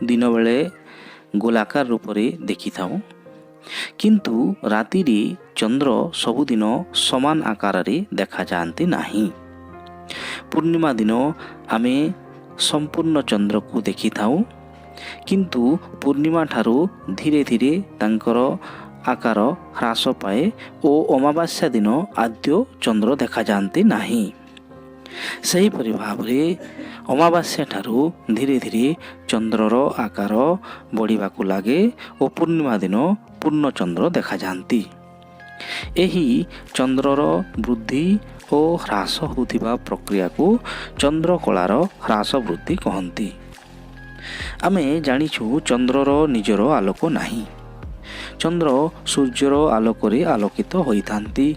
ଦିନବେଳେ ଗୋଲାକାର ରୂପରେ ଦେଖିଥାଉ, କିନ୍ତୁ ରାତିରେ ଚନ୍ଦ୍ର ସବୁଦିନ ସମାନ ଆକାରରେ ଦେଖାଯାଆନ୍ତି ନାହିଁ। ପୂର୍ଣ୍ଣିମା ଦିନ ଆମେ ସମ୍ପୂର୍ଣ୍ଣ ଚନ୍ଦ୍ରକୁ ଦେଖିଥାଉ, କିନ୍ତୁ ପୂର୍ଣ୍ଣିମା ଠାରୁ ଧୀରେ ଧୀରେ ତାଙ୍କର ଆକାର ହ୍ରାସ ପାଏ ଓ ଅମାବାସ୍ୟା ଦିନ ଆଦ୍ୟ ଚନ୍ଦ୍ର ଦେଖାଯାଆନ୍ତି ନାହିଁ। ସେହିପରି ଭାବରେ ଅମାବାସ୍ୟା ଠାରୁ ଧୀରେ ଧୀରେ ଚନ୍ଦ୍ରର ଆକାର ବଢ଼ିବାକୁ ଲାଗେ ଓ ପୂର୍ଣ୍ଣିମା ଦିନ ପୂର୍ଣ୍ଣଚନ୍ଦ୍ର ଦେଖାଯାଆନ୍ତି। ଏହି ଚନ୍ଦ୍ରର ବୃଦ୍ଧି ଓ ହ୍ରାସ ହେଉଥିବା ପ୍ରକ୍ରିୟାକୁ ଚନ୍ଦ୍ରକଳାର ହ୍ରାସ ବୃଦ୍ଧି କହନ୍ତି। ଆମେ ଜାଣିଛୁ, ଚନ୍ଦ୍ରର ନିଜର ଆଲୋକ ନାହିଁ। ଚନ୍ଦ୍ର ସୂର୍ଯ୍ୟର ଆଲୋକରେ ଆଲୋକିତ ହୋଇଥାନ୍ତି।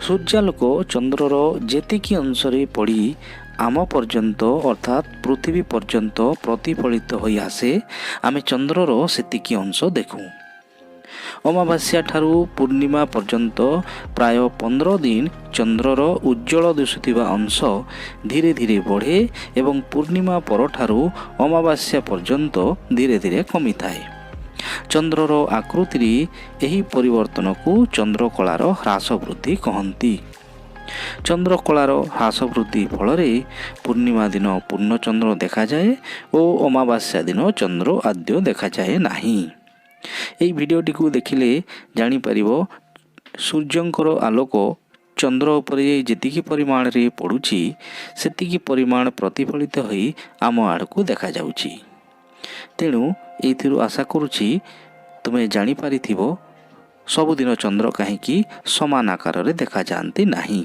ସୂର୍ଯ୍ୟାଲୋକ ଚନ୍ଦ୍ରର ଯେତିକି ଅଂଶରେ ପଡ଼ି ଆମ ପର୍ଯ୍ୟନ୍ତ, ଅର୍ଥାତ୍ ପୃଥିବୀ ପର୍ଯ୍ୟନ୍ତ ପ୍ରତିଫଳିତ ହୋଇ ଆସେ, ଆମେ ଚନ୍ଦ୍ରର ସେତିକି ଅଂଶ ଦେଖୁ। ଅମାବାସ୍ୟା ଠାରୁ ପୂର୍ଣ୍ଣିମା ପର୍ଯ୍ୟନ୍ତ ପ୍ରାୟ 15 ଦିନ ଚନ୍ଦ୍ରର ଉଜ୍ଜଳ ଦିଶୁଥିବା ଅଂଶ ଧୀରେ ଧୀରେ ବଢ଼େ ଏବଂ ପୂର୍ଣ୍ଣିମା ପରଠାରୁ ଅମାବାସ୍ୟା ପର୍ଯ୍ୟନ୍ତ ଧୀରେ ଧୀରେ କମିଥାଏ। ଚନ୍ଦ୍ରର ଆକୃତିରେ ଏହି ପରିବର୍ତ୍ତନକୁ ଚନ୍ଦ୍ରକଳାର ହ୍ରାସ ବୃଦ୍ଧି କହନ୍ତି। ଚନ୍ଦ୍ରକଳାର ହ୍ରାସ ବୃଦ୍ଧି ଫଳରେ ପୂର୍ଣ୍ଣିମା ଦିନ ପୂର୍ଣ୍ଣଚନ୍ଦ୍ର ଦେଖାଯାଏ ଓ ଅମାବାସ୍ୟା ଦିନ ଚନ୍ଦ୍ର ଆଦ୍ୟ ଦେଖାଯାଏ ନାହିଁ। ଏହି ଭିଡ଼ିଓଟିକୁ ଦେଖିଲେ ଜାଣିପାରିବ, ସୂର୍ଯ୍ୟଙ୍କର ଆଲୋକ ଚନ୍ଦ୍ର ଉପରେ ଯେତିକି ପରିମାଣରେ ପଡ଼ୁଛି, ସେତିକି ପରିମାଣ ପ୍ରତିଫଳିତ ହୋଇ ଆମ ଆଡ଼କୁ ଦେଖାଯାଉଛି। ତେଣୁ ଏଇଥିରୁ ଆଶା କରୁଛି ତୁମେ ଜାଣିପାରିଥିବ ସବୁଦିନ ଚନ୍ଦ୍ର କାହିଁକି ସମାନ ଆକାରରେ ଦେଖାଯାଆନ୍ତି ନାହିଁ।